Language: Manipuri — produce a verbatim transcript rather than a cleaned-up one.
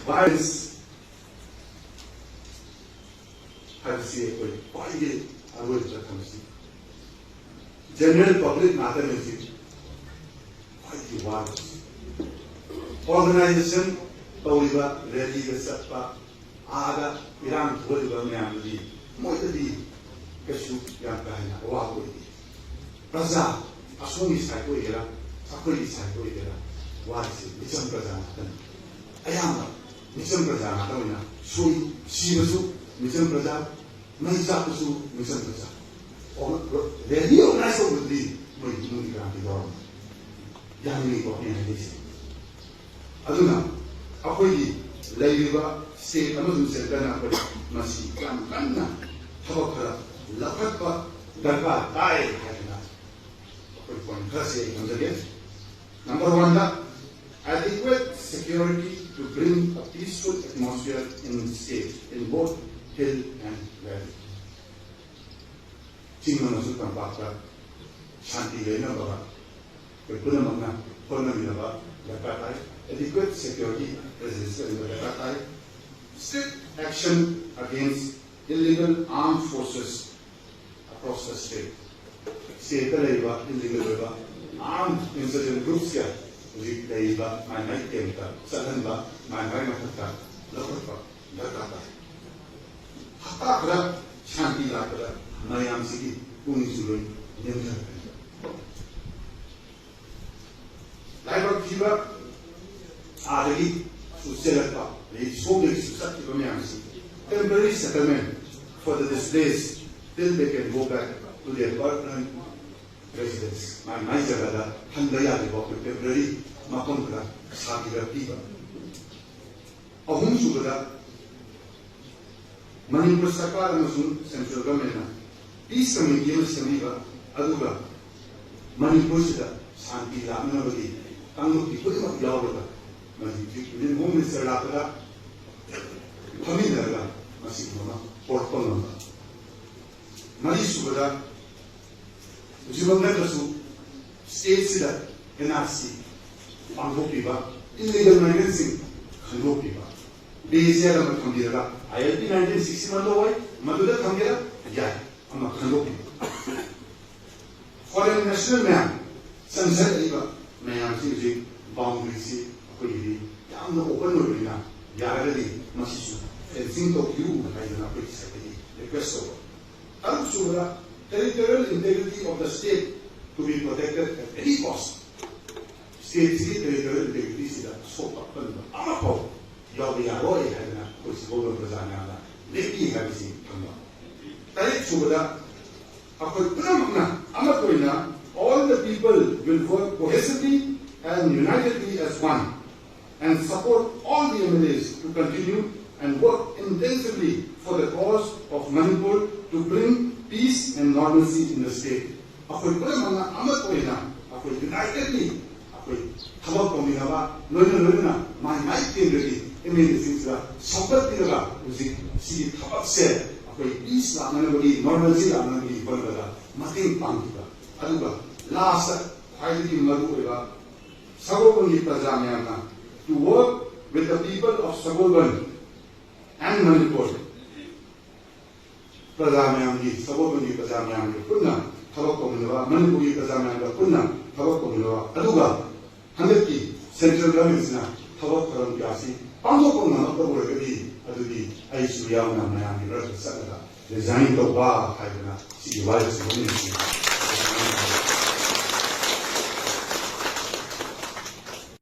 Violence ꯍꯥꯏꯕꯁꯤ ꯑꯩꯈꯣꯏ ꯈ꯭ꯋꯥꯏꯗꯒꯤ ꯑꯔꯣꯏꯕꯗ ꯊꯝꯁꯤ꯫ General public ꯉꯥꯛꯇꯅꯤ ꯍꯧꯖꯤꯛ ꯈ꯭ꯋꯥꯏꯗꯒꯤ ꯋꯥꯔꯤꯕꯁꯤ꯫ Organization ꯇꯧꯔꯤꯕ, rally ꯗ ꯆꯠꯄ, ꯑꯥꯗ ꯏꯔꯥꯡ ꯊꯣꯛꯍꯜꯂꯤꯕ ꯃꯌꯥꯝꯗꯨꯗꯤ ꯃꯣꯏꯗꯗꯤ ꯀꯩꯁꯨ ꯌꯥꯝ ꯀꯥ ꯍꯦꯟꯅ ꯑꯋꯥꯕ ꯑꯣꯏꯗꯦ꯫ ꯄ꯭ꯔꯖꯥ, ꯑꯁꯣꯝꯒꯤ side ꯑꯣꯏꯒꯦꯔꯥ, ꯑꯩꯈꯣꯏꯒꯤ side ꯑꯣꯏꯒꯦꯔꯥ, ꯋꯥꯔꯤꯁꯦ ꯃꯤꯆꯝ ꯄ꯭ꯔꯖꯥ ꯉꯥꯛꯇꯅꯤ꯫ ꯑꯌꯥꯝꯕ ꯃꯤꯆꯝ ꯄ꯭ꯔꯖꯥ ꯉꯥꯛꯇ ꯑꯣꯏꯅ ꯁꯣꯛꯏ꯫ ꯁꯤꯕꯁꯨ ꯃꯤꯆꯝ ꯄ꯭ꯔꯖꯥ, ꯃꯩ ꯆꯥꯛꯄꯁꯨ ꯃꯤꯆꯝ ꯄ꯭ꯔꯖꯥ꯫ ꯑꯣ, rally organize ꯇꯧꯕꯗꯨꯗꯤ ꯃꯣꯏ ꯏꯃꯨꯡꯒꯤ ꯀꯅꯥꯝꯇ ꯌꯥꯎꯔꯝꯃꯣꯏ꯫ ꯌꯥꯅꯤꯡꯉꯤꯀꯣ ꯑꯩꯅ ꯍꯥꯏꯖꯔꯤꯁꯦ꯫ ꯑꯗꯨꯅ ꯑꯩꯈꯣꯏꯒꯤ ꯂꯩꯔꯤꯕ state ꯑꯃꯁꯨꯡ centre ꯅ ꯑꯩꯈꯣꯏ ꯃꯁꯤ ꯌꯥꯝ ꯀꯟꯅ ꯊꯕꯛ ꯈꯔ ꯂꯧꯈꯠꯄ ꯗꯔꯀꯥꯔ ꯇꯥꯏ ꯍꯥꯏꯗꯅ ꯑꯩꯈꯣꯏ point ꯈꯔꯁꯦ ꯑꯩ ꯊꯝꯖꯒꯦ꯫ Number one the, adequate security to bring a peaceful atmosphere in the state, in both hill and valley. ꯆꯤꯡ ꯑꯃꯁꯨꯡ ꯇꯝꯄꯥꯛꯇ ꯁꯥꯟꯇꯤ ꯂꯩꯅꯕ ꯑꯩꯈꯣꯏ ꯄꯨꯝꯅꯃꯛꯅ ꯍꯣꯠꯅꯃꯤꯟꯅꯕ ꯗꯔꯀꯥꯔ ꯇꯥꯏ꯫ Adequate security presence ꯂꯩꯕ ꯗꯔꯀꯥꯔ ꯇꯥꯏ꯫ Strict action against illegal armed forces across the state. State ꯇ ꯂꯩꯔꯤꯕ illegal ꯑꯣꯏꯕ armed insurgent groups ꯀ ꯍꯧꯖꯤꯛ ꯂꯩꯔꯤꯕ ꯃꯥꯏ ꯃꯥꯏ camp ꯇ ꯆꯠꯍꯟꯕ, ꯃꯥꯏ ꯃꯥꯏ ꯃꯊꯛꯇ ꯂꯧꯈꯠꯄ ꯗꯔꯀꯥꯔ ꯇꯥꯏ꯫ ꯍꯞꯇꯥ ꯈꯔ ꯁꯥꯟꯇꯤ ꯂꯥꯛꯄꯗ ꯃꯌꯥꯝꯁꯤꯒꯤ ꯄꯨꯛꯅꯤꯡꯁꯨ ꯂꯣꯏ ꯅꯦꯝꯊꯔꯛꯀꯅꯤ꯫ ꯂꯥꯏꯕꯛ ꯊꯤꯕ, ꯑꯥꯗꯒꯤ ꯆꯦꯜꯂꯛꯄ, ꯑꯗꯩ ꯁꯣꯝꯗꯒꯤꯁꯨ ꯆꯠꯈꯤꯕ ꯃꯌꯥꯝꯁꯤ temporary settlement for the displaced till they can go back to their permanent residence. ꯃꯥꯏ ꯃꯥꯏ ꯖꯒꯥꯗ ꯍꯟꯕ ꯌꯥꯗ꯭ꯔꯤꯕ temporary ꯃꯐꯝ ꯈꯔ ꯁꯥꯕꯤꯔ ꯄꯤꯕ꯫ ꯑꯍꯨꯝꯁꯨꯕꯗ, ꯃꯅꯤꯄꯨꯔ ꯁꯔꯀꯥꯔ ꯑꯃꯁꯨꯡ central government ꯅ peace committee ꯑꯃ ꯁꯦꯝꯕꯤꯕ, ꯑꯗꯨꯒ ꯃꯅꯤꯄꯨꯔꯁꯤꯗ ꯁꯥꯟꯇꯤ ꯂꯥꯛꯅꯅꯕꯒꯤ ꯀꯥꯡꯂꯨꯞꯀꯤ ꯈꯨꯗꯤꯡꯃꯛ ꯌꯥꯎꯔꯒ ꯃꯁꯤ Union Home Minister ꯂꯥꯛꯄꯗ ꯐꯝꯃꯤꯟꯅꯔꯒ ꯃꯁꯤꯒꯨꯝꯕ ꯑꯃ ꯄꯣꯔꯛꯄ ꯉꯝꯕ꯫ ꯃꯔꯤꯁꯨꯕꯗ, ꯍꯧꯖꯤꯛꯃꯛ ꯅꯠꯇ꯭ꯔꯁꯨ state ꯁꯤꯗ N R C ꯄꯥꯡꯊꯣꯛꯄꯤꯕ, illegal migrant ꯁꯤꯡ ꯈꯟꯗꯣꯛꯄꯤꯕ, ꯕꯦꯁ ꯑꯃ ꯊꯝꯕꯤꯔꯒ ꯑꯥꯏ ꯑꯦꯜ ꯄꯤ ꯅꯥꯏꯟꯇꯤꯟ ꯁꯤꯛꯁꯇꯤ ꯋꯥꯟꯗ ꯑꯣꯏ, ꯃꯗꯨꯗ ꯊꯝꯒꯦꯔꯥ? ꯌꯥꯏ, ꯑꯃ ꯈꯟꯗꯣꯛꯄꯤꯌꯨ꯫ ꯐꯣꯔꯦꯟ ꯅꯦꯁꯅꯦꯜ ꯃꯌꯥꯝ ꯆꯪꯁꯤꯜꯂꯛꯏꯕ ꯃꯌꯥꯝꯁꯤ ꯍꯧꯖꯤꯛ ꯕꯥꯎꯟꯗꯔꯤꯁꯤ ꯑꯩꯈꯣꯏꯒꯤꯗꯤ ꯌꯥꯝꯅ ꯑꯣꯄꯟ ꯑꯣꯏꯕꯅꯤꯅ, ꯌꯥꯔꯒꯗꯤ ꯃꯁꯤꯁꯨ ꯐꯦꯟꯁꯤꯡ ꯇꯧꯕꯤꯌꯨ ꯍꯥꯏꯗꯅ ꯑꯩꯈꯣꯏꯒꯤ ꯁꯥꯏꯠꯇꯒꯤ ꯔꯤꯀ꯭ꯋꯦꯁ ꯇꯧꯕ꯫ ꯇꯔꯨꯛꯁꯨꯕꯗ, territorial integrity of the state to be protected at any cost. ꯁ꯭ꯇꯦꯠꯁꯤꯒꯤ territorial ꯏꯟꯇꯦꯒ꯭ꯔꯤꯇꯤꯁꯤꯗ ꯑꯁꯣꯛꯄ ꯑꯄꯟꯕ ꯑꯃꯐꯥꯎ ꯌꯥꯎꯕ ꯌꯥꯔꯣꯏ ꯍꯥꯏꯗꯅ ꯑꯩꯈꯣꯏ ꯁꯒꯣꯜꯕꯟ ꯄ꯭ꯔꯖꯥ ꯃꯌꯥꯝꯅ ꯂꯦꯞꯄꯤ ꯍꯥꯏꯕꯁꯤ ꯈꯪꯕ꯫ ꯇꯔꯦꯠ ꯁꯨꯕꯗ, ꯑꯩꯈꯣꯏ ꯄꯨꯝꯅꯃꯛꯅ ꯑꯃꯠꯇ ꯑꯣꯏꯅ, all the people will work cohesively and unitedly as one and support all the M L As to continue and work intensively for the cause of Manipur to bring peace and normalcy in the state. ꯑꯩꯈꯣꯏ ꯄꯨꯝꯅꯃꯛꯅ ꯑꯃꯠꯇ ꯑꯣꯏꯅ ꯑꯩꯈꯣꯏ ꯌꯨꯅꯥꯏꯇꯦꯗꯂꯤ ꯑꯩꯈꯣꯏ ꯊꯕꯛ ꯇꯧꯃꯤꯟꯅꯕ, ꯂꯣꯏꯅ ꯂꯣꯏꯅꯅ ꯃꯥꯏ ꯃꯥꯏ ꯀꯦꯟꯗ꯭ꯔꯒꯤ ꯑꯦꯝ ꯑꯦꯜ ꯑꯦꯁꯤꯡꯁꯤꯗ ꯁꯧꯒꯠꯄꯤꯔꯒ ꯍꯧꯖꯤꯛ ꯁꯤꯒꯤ ꯊꯕꯛꯁꯦ ꯑꯩꯈꯣꯏ ꯄꯤꯁ ꯂꯥꯛꯅꯅꯕꯒꯤ, ꯅꯣꯔꯃꯦꯜꯁꯤ ꯂꯥꯛꯅꯅꯕꯒꯤ ꯍꯣꯠꯅꯕꯗ ꯃꯇꯦꯡ ꯄꯥꯡꯈꯤꯕ꯫ ꯑꯗꯨꯒ ꯂꯥꯁꯇ ꯈ꯭ꯋꯥꯏꯗꯒꯤ ꯃꯔꯨ ꯑꯣꯏꯕ, ꯁꯒꯣꯜꯕꯟꯒꯤ ꯄ꯭ꯔꯖꯥ ꯃꯌꯥꯝꯅ to work with the people of Sagolban and Manipur꯫ ꯄ꯭ꯔꯖꯥ ꯃꯌꯥꯝꯒꯤ, ꯁꯒꯣꯜꯕꯟꯒꯤ ꯄ꯭ꯔꯖꯥ ꯃꯌꯥꯝꯒ ꯄꯨꯟꯅ ꯊꯕꯛ ꯇꯧꯃꯤꯟꯅꯕ, ꯃꯅꯤꯄꯨꯔꯒꯤ ꯄ꯭ꯔꯖꯥ ꯃꯌꯥꯝꯒ ꯄꯨꯟꯅ ꯊꯕꯛ ꯇꯧꯃꯤꯟꯅꯕ, ꯑꯗꯨꯒ ꯍꯟꯗꯛꯀꯤ ꯁꯦꯟꯇ꯭ꯔꯦꯜ ꯒꯚꯔꯟꯃꯦꯟꯠꯁꯤꯅ ꯊꯕꯛ ꯊꯧꯔꯝ ꯀꯌꯥꯁꯤ ꯄꯥꯡꯊꯣꯛꯄ ꯉꯝꯃꯛꯇꯕ ꯑꯣꯏꯔꯒꯗꯤ, ꯑꯗꯨꯗꯤ ꯑꯩꯁꯨ ꯌꯥꯎꯅ ꯃꯌꯥꯝꯒꯤ ꯃꯔꯛꯇ ꯆꯠꯂꯒ ꯔꯤꯖꯥꯏꯟ ꯇꯧꯕ ꯍꯥꯏꯗꯅ ꯁꯤꯒꯤ ꯋꯥꯔꯦꯞꯁꯤ ꯂꯧꯃꯤꯟꯅꯁꯤ꯫